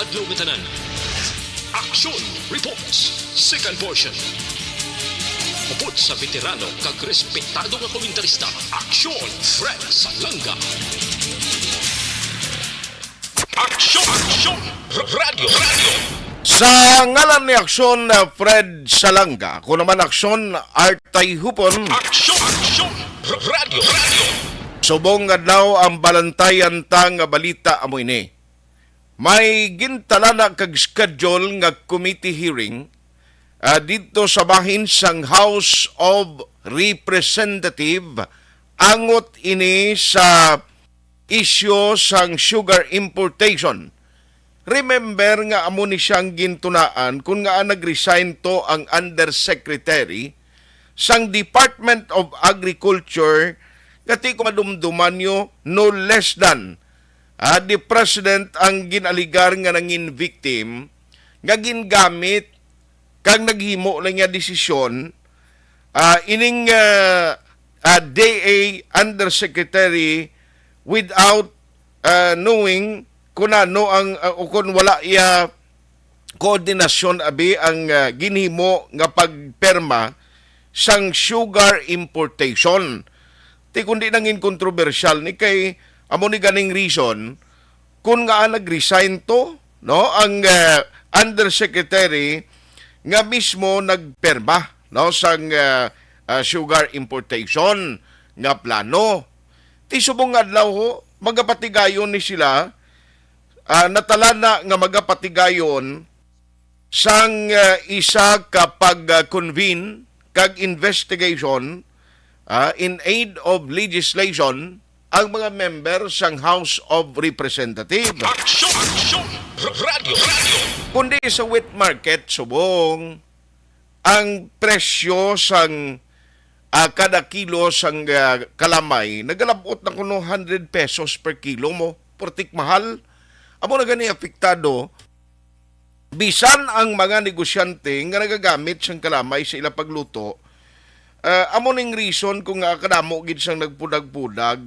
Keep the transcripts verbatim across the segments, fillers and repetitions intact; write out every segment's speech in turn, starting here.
Hello, tanan. Action Reports, second portion. Upod sa veterano kag respetado nga komentarista, Action Fred Salanga. Action, Action, Radio, Radio. Sa ngalan ni Action, uh, Fred Salanga, ako naman Action Artay Hupon. Action, Action, Radio, Radio. Subong adlaw ang balantayan ta nga balita amo ini. May gintalana kag schedule nga committee hearing, ah, didto sa bahin sang House of Representative, angot ini sa isyu sang sugar importation. Remember nga amo ni siyang gintunaan kun nga nag-resign to ang undersecretary sang Department of Agriculture, nga ti ko madumduman nyo, no less than, ah, the president ang ginaligar nga nangin victim, nga gingamit kag naghimo lang niya desisyon, ah, ining, ah, ah, D A undersecretary without, ah, knowing kung ano ang, ah, o kung wala iya koordinasyon abi ang, ah, ginhimo nga pagperma sang sugar importation. Ti kundi nangin kontrobersyal ni kay amo ni ganing reason kun nga nag-resign to, no, ang, ah, undersecretary nga mismo nagperma, no, sang, ah, ah, sugar importation nga plano. Ti subong nga adlaw ho, magapatigayon ni sila, ah, natalana nga magapatigayon sang, ah, isa ka pag-convene kag investigation, ah, in aid of legislation ang mga member sang House of Representatives. Action! Action! Radyo! Radyo! Kundi sa wet market subong ang presyo sang, ah, kada kilo sang, ah, kalamay nagalab-ot na kuno hundred pesos per kilo mo. Purtik mahal. Amo na gani apektado bisan ang mga negosyante nga nagagamit sang kalamay sa ila pagluto, ah, amo ning reason kung nga kadamo gid sang nagpudag-pudag,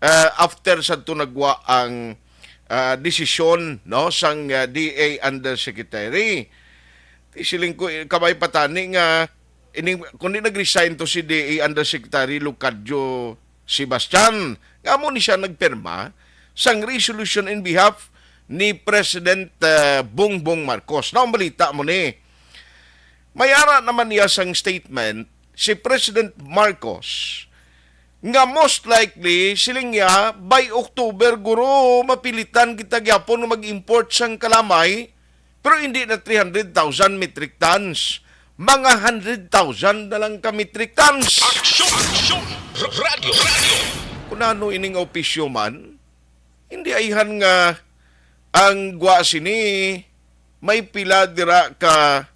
ah, after sa tunagwa ang, ah, desisyon, no, sang, ah, D A Undersecretary. Ti siling ko, eh, kabay pa tani nga ining, kundi nag-resign to si D A Undersecretary Lucadio Sebastian, nga amo ni siya nagpirma sang resolution in behalf ni President, uh, Bongbong Marcos. Now, ang balita mo ni, may ara naman niya sang statement si President Marcos nga most likely, siling niya, by October, guro, mapilitan kita gyapon nga mag-import sang kalamay, pero hindi na three hundred thousand metric tons. Mga hundred thousand na lang ka metric tons. Aksyon! Aksyon! Radyo! Radyo! Kung ano ining opisyo man, hindi ayhan nga ang gwa sini may pila dira ka,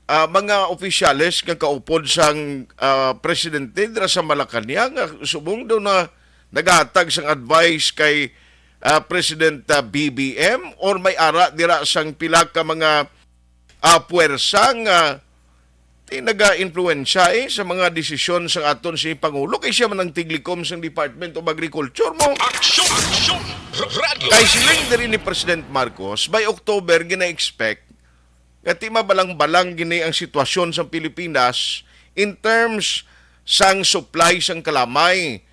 ah, mga opisyales nga kaupod sang, ah, presidente dira sa Malacañang nga subong daw na naghatag sang advice kay, ah, President, ah, B B M or may ara dira sang pila ka mga, ah, puwersa nga ti naga-impluwensya, eh, sa mga desisyon sang aton si Pangulo kay siya man ang tiglikom sang Department of Agriculture mo. Aksyon! Aksyon! Radyo! Kay siling diri ni President Marcos, by October gina-expect nga ti mabalang-balang gini ang sitwasyon sa Pilipinas in terms sang supply sang kalamay.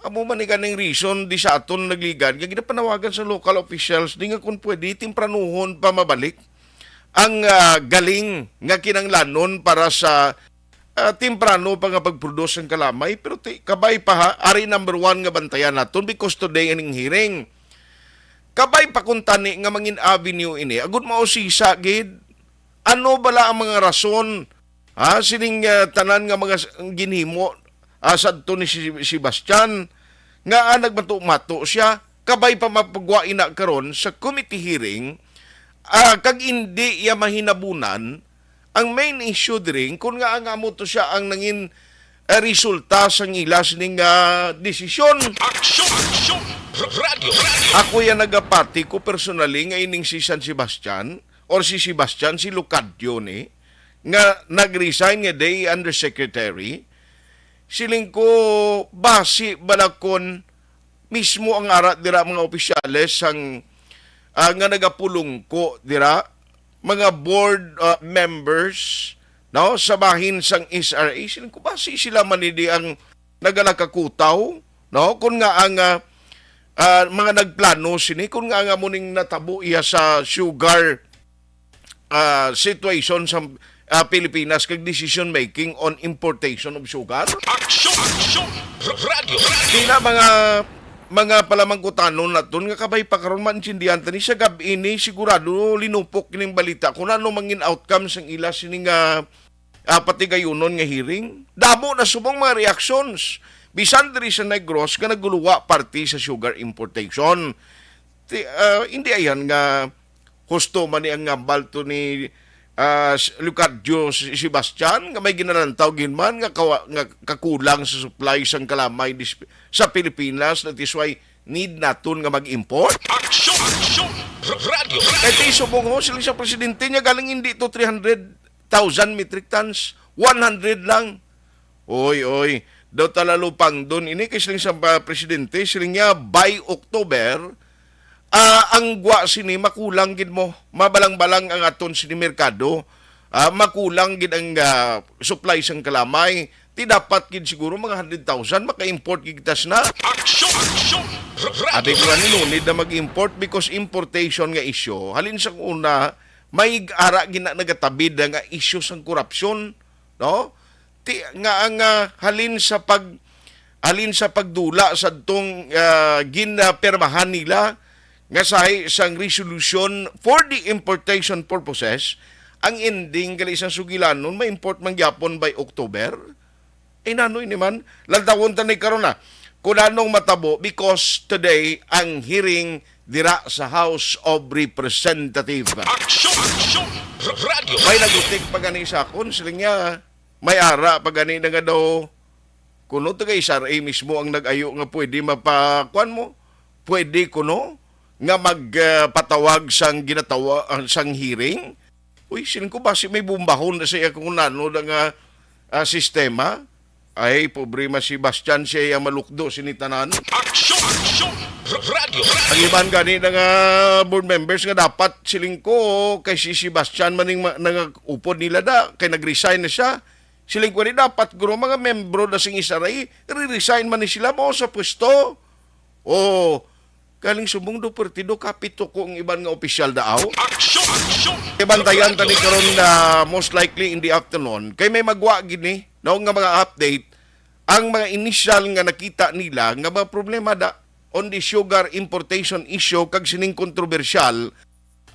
Amo man ni ganing reason di sa aton nagligan nga ginapanawagan sa local officials di nga kung pwede tempranuhon pa mabalik ang, ah, galing nga kinanglanon para sa, ah, temprano pa nga pagproduce ang kalamay. Pero ti, kabay pa ha, ari number one nga bantayan naton because today aning hearing. Kabay pa kung tani nga mangin avenue ini, agud mausisa gid. Ano bala ang mga rason, ha, sining, ah, tanan nga mga s-, ang ginhimo, ah, sadto ni si Sebastian nga, ah, nagmato-mato siya, kabay pa mapagwa ina karon sa committee hearing, ah, kag indi iya mahinabunan ang main issue diri, kun nga ang amo to siya ang nangin, ah, resulta sang ila sining, ah, desisyon. Aksyon! Aksyon! Radyo! Radyo! Ako yan nagapati ko personally nga ining si San Sebastian or si Sebastian, si Lucadio ni, nga nag-resign nga day undersecretary, siling ko, basi bala kon mismo ang ara dira mga opisyales sang, ah, nga nagapulungko dira, mga board, ah, members, no, sa bahin sang S R A, siling ko, basi sila man ini ang nagalakakutaw, no, kung nga ang, ah, ah, mga nagplano sini, kung nga nga muning natabo iya sa sugar, ah, situation sa, ah, Pilipinas kag decision making on importation of sugar. Aksyon! Aksyon! Radyo! Di na mga, mga palamangkutanon naton nga kabay pa karon maintindihan ta ni sa gab-i ni, sigurado linupok kining balita kung ano mangin outcome sang ila sini nga, ah, patigayunon nga hearing. Damo na subong mga reactions. Bisan diri sa Negros nga naguluwa parte sa sugar importation. Ti-, ah, hindi ayan nga husto man ni ang ngambal to ni, ah, s-, Leocadio S-, Sebastian nga may ginalantaw gid man nga kawa-, nga kakulang sa supply sang kalamay dis-, sa Pilipinas, that is why need naton nga mag-import. Aksyon! Aksyon! Radyo! Kay ti subong ho, sila sa presidente niya galing hindi to three hundred thousand metric tons, one hundred lang. Oy, oy, daw talalupang dun ini kay siling sa, ah, presidente, siling niya by October, ah, ang gwa sini makulang gid mo. Mabalang-balang ang aton sini merkado. Ah, makulang gid ang, ah, supply sang kalamay. Ti dapat gid siguro mga hundred thousand maka-import gid tas na. Aksyon! Aksyon! Abi ko ani, no need na mag-import because importation nga isyu halin sa una may ara gina nagatabid na nga isyu sang korupsyon, no? Ti, nga ang, ah, halin sa pag, halin sa pagdula sa tong, ah, ginapirmahan nila nga sahi sang resolution for the importation purposes, ang ending gali sang sugilanon ma-import man gyapon by October. Ay nanoy ni man, lantawon ta ni karon na kung anong matabo because today ang hearing dira sa House of Representative. Aksyon! Aksyon! Radyo! May nagutik pa gani sa akon, siling niya, may ara pa gani na nga daw, kuno taga S R A mismo ang nag-ayo nga pwede mapa-, kuwan mo, pwede kuno nga mag, ah, patawag sang ginatawa-, ah, sang hearing. Uy, siling ko, basi may bumbahon na siya kung nano na nga, ah, sistema. Ay, pobre man si Bastian, siya ang malukdo sini tanan. Aksyon! Aksyon! Radyo! Ang iban gani na nga board members nga dapat siling ko kay si Sebastian man ning ma-, nangaupod nila da, kay nag-resign na siya. Siling ko ni dapat guro mga membro na sing S R A, re-resign man ni sila mo sa pwesto. O, galing subong do pertido kapito ko ang iban nga opisyal daaw. Aksyon! Aksyon! Ibantayan ta ni karon na most likely in the afternoon kay may magwa gid ni, no, nga mga update ang mga initial nga nakita nila nga mga problema da on the sugar importation issue kag sining kontrobersyal,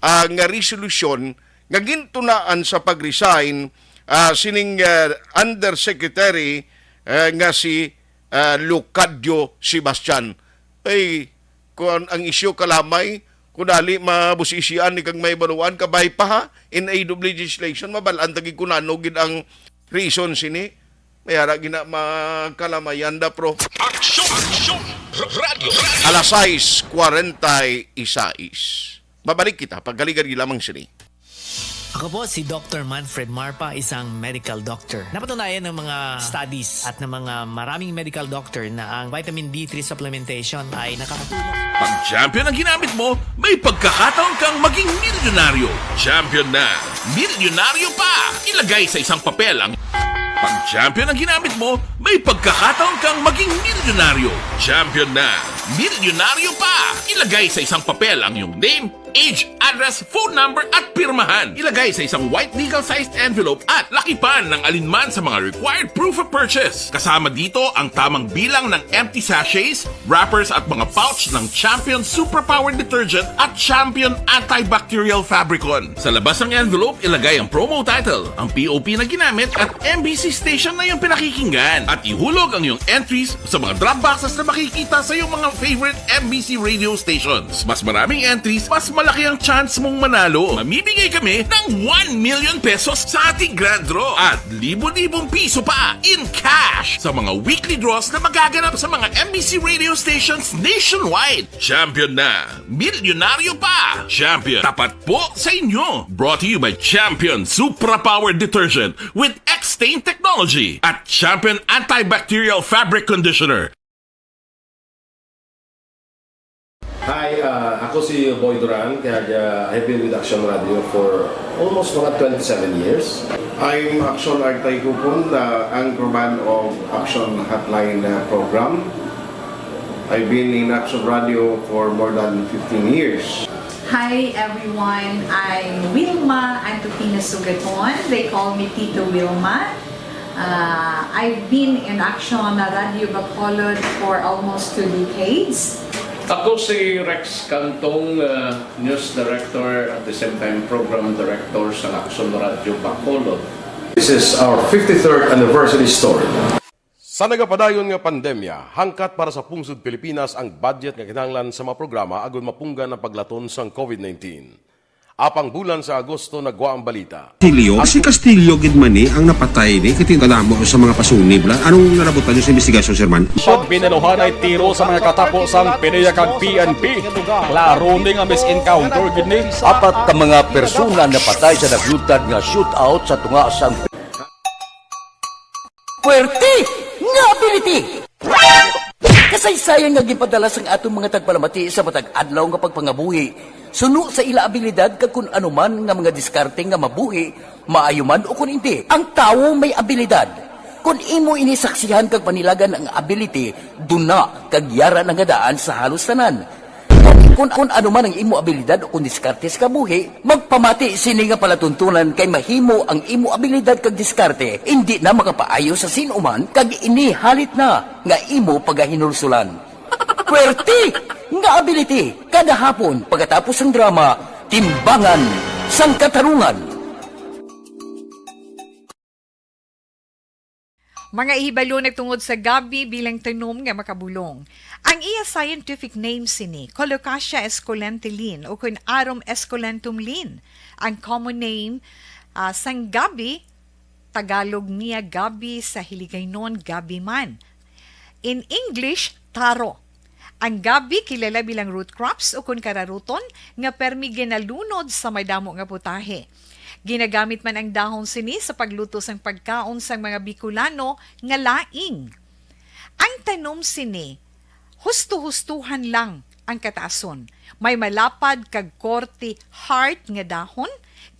ah, nga resolusyon nga gintunaan sa pag-resign, ah, sining, ah, undersecretary, ah, nga si, ah, Leocadio Sebastian. Ay, kung ang isyu kalamay, kung dali mabusisian ni kag may baluan, kabay pa ha, in aid of legislation, mabalaan ta gid kung ano gid ang reason sini. May ara gina magkalamayan da, pro. Aksyon! Aksyon! Radyo! Alas sais kwarenta y seis. Mabalik kita, pagkaligari lamang sini. Ako po si Doctor Manfred Marpa, isang medical doctor. Napatunayan ng mga studies at ng mga maraming medical doctor na ang vitamin D three supplementation ay nakakatulong. Pag Champion ang ginamit mo, may pagkakataon kang maging milyonaryo. Champion na! Milyonaryo pa! Ilagay sa isang papel ang... Pag Champion ang ginamit mo, may pagkakataon kang maging milyonaryo. Champion na! Milyonaryo pa! Ilagay sa isang papel ang iyong name, age, address, phone number, at pirmahan. Ilagay sa isang white legal-sized envelope at lakipan ng alinman sa mga required proof of purchase. Kasama dito ang tamang bilang ng empty sachets, wrappers, at mga pouch ng Champion Superpower Detergent at Champion Antibacterial Fabricon. Sa labas ng envelope, ilagay ang promo title, ang P O P na ginamit, at M B C station na iyong pinakikinggan. At ihulog ang iyong entries sa mga drop boxes na makikita sa iyong mga favorite M B C radio stations. Mas maraming entries, mas malaki ang chance mong manalo. Mamimigay kami ng one million pesos sa ating grand draw at libo-libong piso pa in cash sa mga weekly draws na magaganap sa mga M B C radio stations nationwide. Champion na! Milyonaryo pa! Champion, tapat po sa inyo! Brought to you by Champion Supra Power Detergent with X-Stain Technology at Champion Antibacterial Fabric Conditioner. Hi, uh, Ako si Boy Duran, kaya uh, I've been with Action Radio for almost mga twenty-seven years. I'm Action Artay Kupon, the anchorman of Action Hotline uh, program. I've been in Action Radio for more than fifteen years. Hi everyone, I'm Wilma Antupina Sugaton. They call me Tito Wilma. Uh, I've been in Action Radio Bacolod for almost two decades. Ako si Rex Cantong, uh, News Director at the same time Program Director sa Action Radio Bacolod. This is our fifty-third anniversary story. Sa nagapadayon nga pandemya, hangkat para sa pungsod Pilipinas ang budget nga kinahanglan sa mga programa agud mapunggan ang paglaton sang COVID nineteen. Apang bulan sa Agosto nagwa ang balita. Castillo? Si Castillo gid man ni ang napatay ni kay tingala mo sa mga pasuni bala. Anong nalabutan niyo sa investigasyon, Sir Man? Pag binaluhanay tiro sa mga katapo sang PDEA kag P N P, klaro ni nga mis-encounter gid ni. Apat ka mga persona napatay sa naglutad nga shootout sa tunga sang Puwerte nga ability! Kasaysayan nga ginpadala sang aton mga tagpalamati sa matag adlaw nga pagpangabuhi suno sa ila abilidad kag kun ano man nga mga diskarte nga mabuhi, maayo man o kun indi. Ang tawo may abilidad. Kun imo ini saksihan kag panilagan ang ability, duna kag yara na nga daan sa halos tanan. Kun, kun ano man ang imo abilidad o kun diskarte sa kabuhi, magpamati sini nga palatuntunan kay mahimo ang imo abilidad kag diskarte indi na makapaayo sa sin-o man kag ini halit na nga imo pagahinulsulan. Puwerte nga ability kada hapon pagkatapos sang drama, Timbangan sang Katarungan. Mga ihibalo nagtungod sa gabi bilang tanom nga makabulong. Ang iya scientific name sini, Colocasia esculenta Lin, o kun Arum esculentum Lin. Ang common name ah, sang gabi, Tagalog niya gabi, sa Hiligaynon gabi man. In English, taro. Ang gabi kilala bilang root crops o kun kararuton nga permi ginalunod sa madamo nga putahe. Ginagamit man ang dahon sini sa pagluto sang pagkaon sang mga Bicolano nga laing. Ang tanom sini, husto-hustuhan lang ang kataason. May malapad kag korte heart nga dahon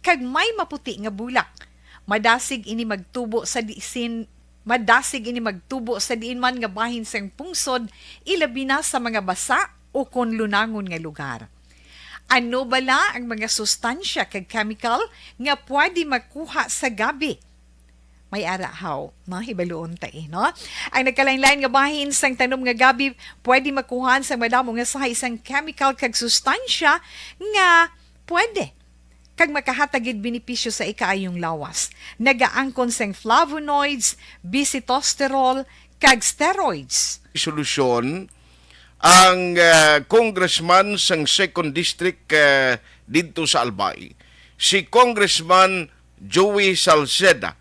kag may maputi nga bulak. Madasig ini magtubo sa disin Madasig ini magtubo sa diin man nga bahin sang pungsod, ilabi na sa mga basa o kon lunangon nga lugar. Ano bala ang mga sustansya kag chemical nga pwede makuha sa gabi? May ara haw, no? Hibaluon ta eh, no? Ang nagkalain-lain nga bahin sang tanom nga gabi pwede makuhaan sang madamo nga sahay sang chemical kag sustansya nga pwede kag makahatag gid benepisyo sa ikaayong lawas. Nagaangkon sang flavonoids, bisitosterol, kag steroids. Resolusyon ang ah, congressman sang second district ah, didto sa Albay, si Congressman Joey Salceda,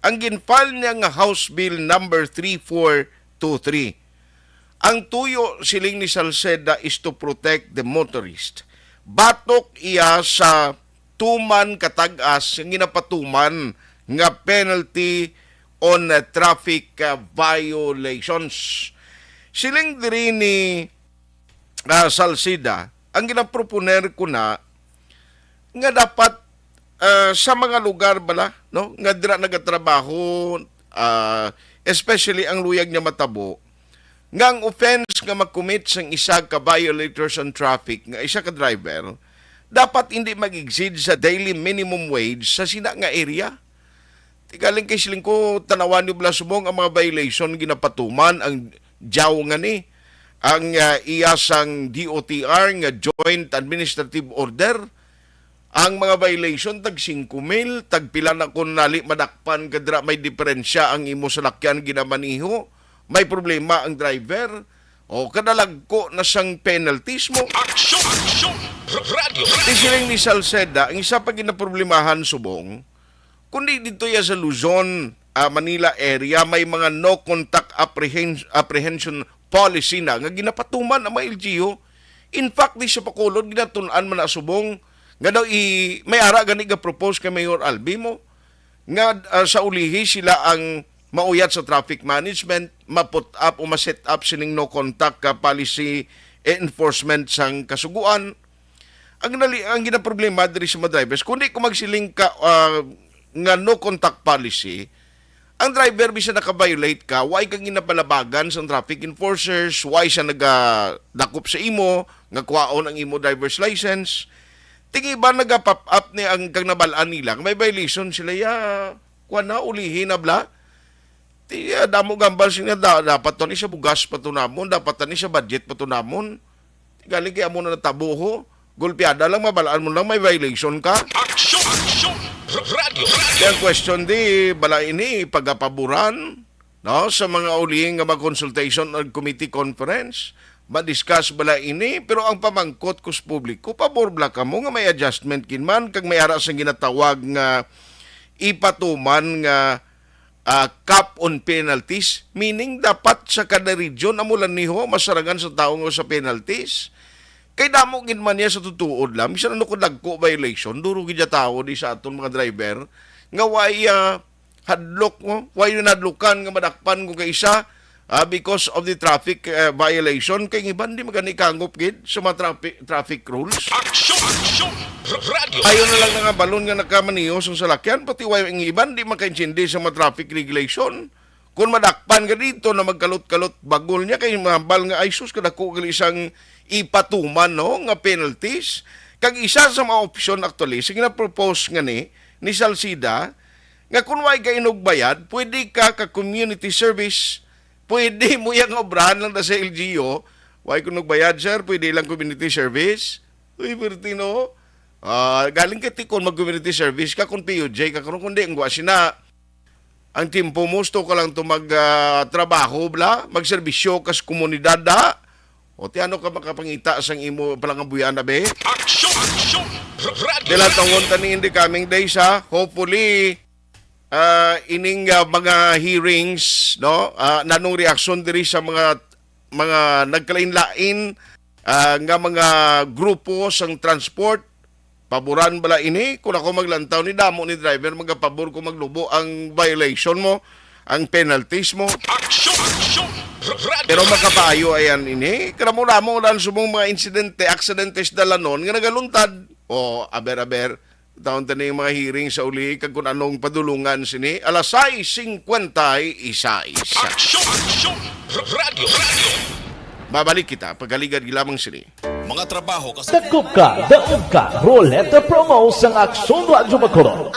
ang gin-file niya nga House Bill number three four two three. Ang tuyo, siling ni Salceda, is to protect the motorist. Batok iya sa tuman katag-as nga ginapatuman nga penalty on uh, traffic uh, violations. Siling diri ni uh, Salceda, ang ginaproponer ko na nga dapat uh, sa mga lugar bala, no, nga dira nagatrabaho, uh, especially ang luyag nga matabo, nga ang offense nga ma-commit sang isa ka violators on traffic nga isa ka driver, dapat hindi mag-exceed sa daily minimum wage sa sina nga area. Tigaling kay siling ko, tanawan niyo bala subong ang mga violation ginapatuman ang jaw nga ni ang uh, iya sang D O T R nga joint administrative order. Ang mga violation tag singko mil, tag pila na kon nali madakpan kadra may diferensya ang imo salakyan ginamaniho, may problema ang driver, o kadalagko na sang penalties mo. Aksyon! Aksyon! Radyo! Isiling ni Salceda, ang isa pa ginaproblemahan subong, kundi dito ya sa Luzon, uh, Manila area, may mga no contact apprehension, apprehension policy na nga ginapatuman ang mga L G U. In fact, di sa Bacolod, ginatun-an man na subong nga daw i may ara gani ga-propose kay Mayor Albimo nga uh, sa ulihi sila ang mauyat sa traffic management, ma-put up o ma-set up sining no contact ka policy enforcement sang kasuguan. Ang nali, ang ginaproblema diri sa mga drivers, kung di ko magsiling ka, ah, nga no contact policy, ang driver, bisan naka-violate ka, wa ka ginapalabagan sang traffic enforcers, wa siya nagadakop sa imo nga kuhaon ang imo driver's license. Ting iba naga-pop up ni ang kang nabal-an nila nga may violation sila, ya, kuha na, ulihi na bla. Ti, ah, damo gambal sila, da, dapat to ni sa bugas pa to namon, dapat to ni sa budget pa to namon. Galing kay amo na natabo ho. Gulpiada lang, mabalaan mo lang may violation ka. Aksyon! Aksyon! Radyo! Kaya ang question di, bala ini, pagapaboran, no, sa mga uling nga mga consultation or committee conference, ma-discuss bala ini, pero ang pamangkot ko sa publiko, pabor bala kamo nga may adjustment kinman, kag may ara sang ginatawag nga ipatuman nga ah, cap on penalties, meaning dapat sa kada region amo lang niho masarangan sa tawo nga sa penalties. Kay damo gid man niya sa tutuod lang, bisan ano ko dagko violation, duro gid ya tawo di sa aton mga driver nga way, ah, hadlok mo, way nadlukan nga madakpan ko kay isa, ah, because of the traffic, ah, violation, kay ang iban di magani kangop gid sa mga traffic, traffic rules. Aksyon! Aksyon! Radyo! Ayo na lang nga balon nga nakamaniho sang salakyan, pati way ang iban di makaintindi sa mga traffic regulation. Kung madakpan ka dito na magkalot-kalot bagol niya, kay mabal nga, "Ay sus, kadako gali sang ipatuman, no, nga penalties." Kag isa sa mga opsyon, actually, sa ginapropose nga ni, ni Salcida, nga kung way ka inugbayad, pwede ka ka community service, pwede mo yang obrahan lang na sa L G U, "Way ko nagbayad, sir, pwede lang community service." Uy, pwerte, no? Ah, galing ka tikon mag-community service ka kung P U J ka karon, kundi ang gwasi na ang tiempo mo, gusto ka lang to mag, ah, trabaho, bla, magserbisyo ka sa komunidad, da. O ti ano ka makapangita sang imo palangabuyan na, be? Aksyon! Aksyon! Radyo! Dilatawon ta ni in the coming days, ha? Hopefully, ah, ining, ah, mga hearings, no? Ah, nanong reaksyon diri sa mga, mga nagkalain-lain, ah, nga mga grupo sang transport? Paboran bala ini? Kung ako maglantaw ni, damo ni driver magapabor kung maglubo ang violation mo, ang penalties mo. Aksyon! Aksyon! Radyo! Pero makapaayo ayan ini. Karamo-ramo lang subong mga insidente, aksidente sa dalanon nga nagaluntad. O, aber-aber, taon ta ning mga hearing sa uli kag kung anong padulungan sini. Alas sais singkwenta y seis. Aksyon! Aksyon! Radyo! Radyo! Babalik kita, pagkaligad lamang sini. Mga trabaho kas- Dakop ka, daog ka, Roleta Promo sang Aksyon Radyo Bacolod.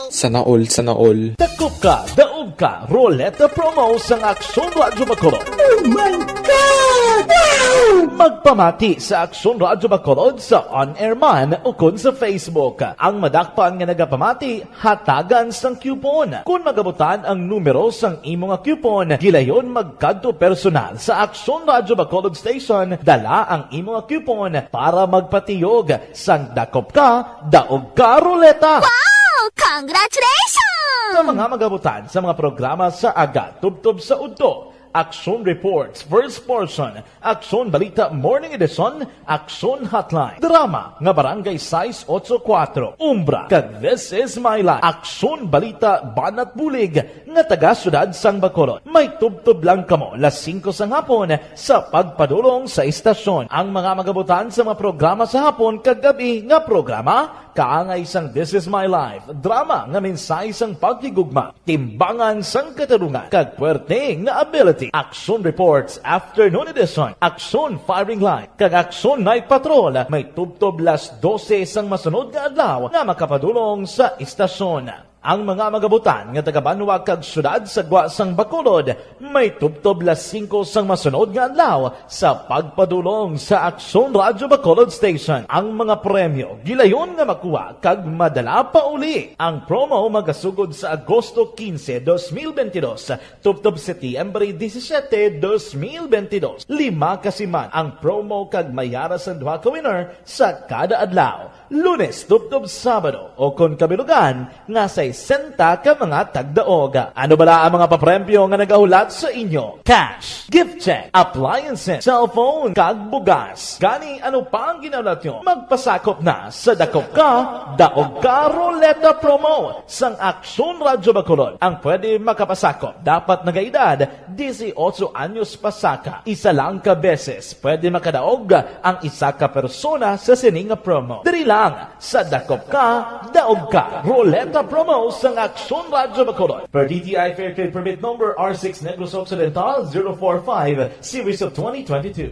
Sana all, sana all. Dakop ka, daog ka, Roleta Promo sang Aksyon Radyo Bacolod. Oh my God! Wow! Magpamati sa Aksyon Radyo Bacolod sa on-air man ukon sa Facebook. Ang madakpan nga nagapamati, hatagan sang coupon. Kon magabutan ang numero sang imo nga coupon, gilayon magkadto personal sa Aksyon Radyo Bacolod Station, dala ang imo nga coupon para magpatiyog sang dakop ka, daog ka, Roleta. Wow! Congratulations! Sa mga magabutan sa mga programa sa aga tubtob sa udto, Aksyon Reports, First Portion, Aksyon Balita Morning Edition, Aksyon Hotline, drama nga Barangay sais ocho kuatro, Umbra, kag This Is My Life, Aksyon Balita Banat Bulig nga taga Siyudad sang Bacolod. May tubtob lang kamo las singko sang hapon sa pagpadulong sa istasyon. Ang mga magabutan sa mga programa sa hapon kag gab-i nga programa, kaangay sang This Is My Life, drama nga mensahe sang paghigugma, timbangan sang katarungan, kag puwerte nga ability. Aksyon Reports Afternoon Edition, Aksyon Firing Line, kag Aksyon Night Patrol may tubtob las dose sang masunod nga adlaw nga makapadulong sa istasyon. Ang mga magabutan nga taga-banwa kag siyudad sa gwa sang Bacolod may tubtob las singko sang masunod nga adlaw sa pagpadulong sa Aksyon Radyo Bacolod Station. Ang mga premyo gilayon nga makuha kag madala pa uli. Ang promo magasugod sa Agosto quince, dos mil veintidós, tubtob Setyembre disisiete, dos mil veintidós. Lima ka siman ang promo kag may ara sang duha ka winner sa kada adlaw. Lunes tubtob Sabado, o kon kabilugan nga sesenta ka mga tagdaog. Ano bala ang mga papremyo nga nagahulat sa inyo? Cash, gift check, appliances, cellphone, kag bugas. Gani, ano pa ang ginahulat nyo? Magpasakop na sa Dakop Ka, Daog Ka Ruleta Promo sang Aksyon Radyo Bacolod. Ang pwede makapasakop dapat nagaedad disiotso anyos pa saka. Isa lang ka beses pwede makadaog ang isa ka persona sa sini nga promo. Diri lang sa Dakop Ka, Daog Ka Ruleta Promo sang Aksyon Radyo Bacolod. Per D T I Fair Trade Permit Number R six Negros Occidental zero four five, Series of twenty twenty-two.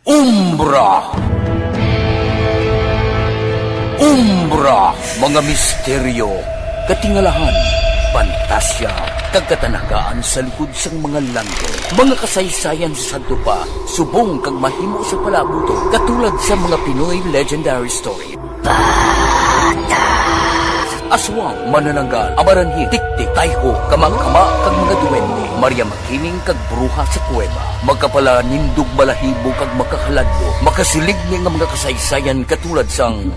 Umbra. Umbra, mga misteryo, katingalahan, pantasya, kag katanagaan sa likod sang mga langgo. Mga kasaysayan sa sadto pa, subong kag mahimo sa palabuton, katulad sa mga Pinoy legendary story. Aswang, manananggal, amaranhi, tiktik, tayho, kamakama, kag mga duwende, Maria Makiling, kag bruha sa kuweba. Magkapalanindog, balahibo, kag makahaladlo. Makasiling ni nga mga kasaysayan katulad sang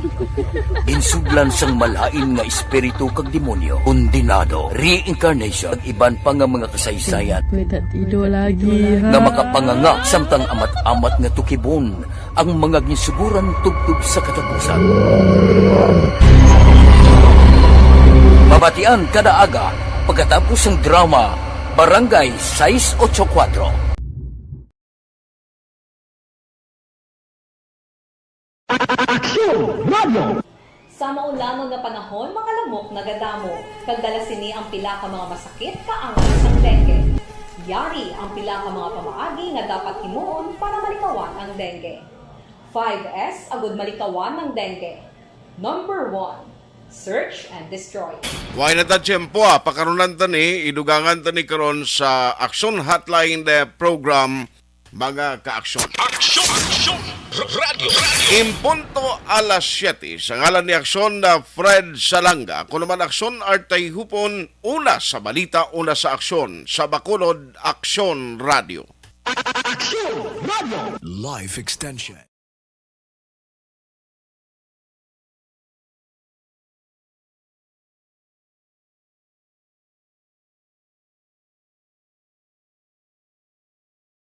ginsudlan sang malain nga espiritu kag demonyo, kondenado, reincarnation, kag iban pa nga mga kasaysayan May tatido lagi, ha? nga makapanganga samtang amat-amat nga tukibon ang mga ginsuguran tubtob sa katapusan. Mabatian kada aga pagkatapos sang drama Barangay sais ocho kuwatro. Aksyon Radio! Sa maulamon nga panahon, mga lamok nagadamo, kag dala sini ang pila ka mga masakit kaangay sang dengue. Yari ang pila ka mga pamaagi nga dapat himuon para malikawan ang dengue. Five S agud malikawan ang dengue. Number one, search and destroy. Way na ta tiyempo, ah. Pakarunan ta ni, idugangan ta ni karon sa Aksyon Hotline, the program, mga kaaksyon. Aksyon! Aksyon! R-, Radyo! Radyo! In punto alas siyete, sa ngalan ni Aksyon na Fred Salanga, ako naman Aksyon Artay Hupon, una sa balita, una sa aksyon, sa Bacolod, Aksyon Radio. Aksyon Radio! Life Extension.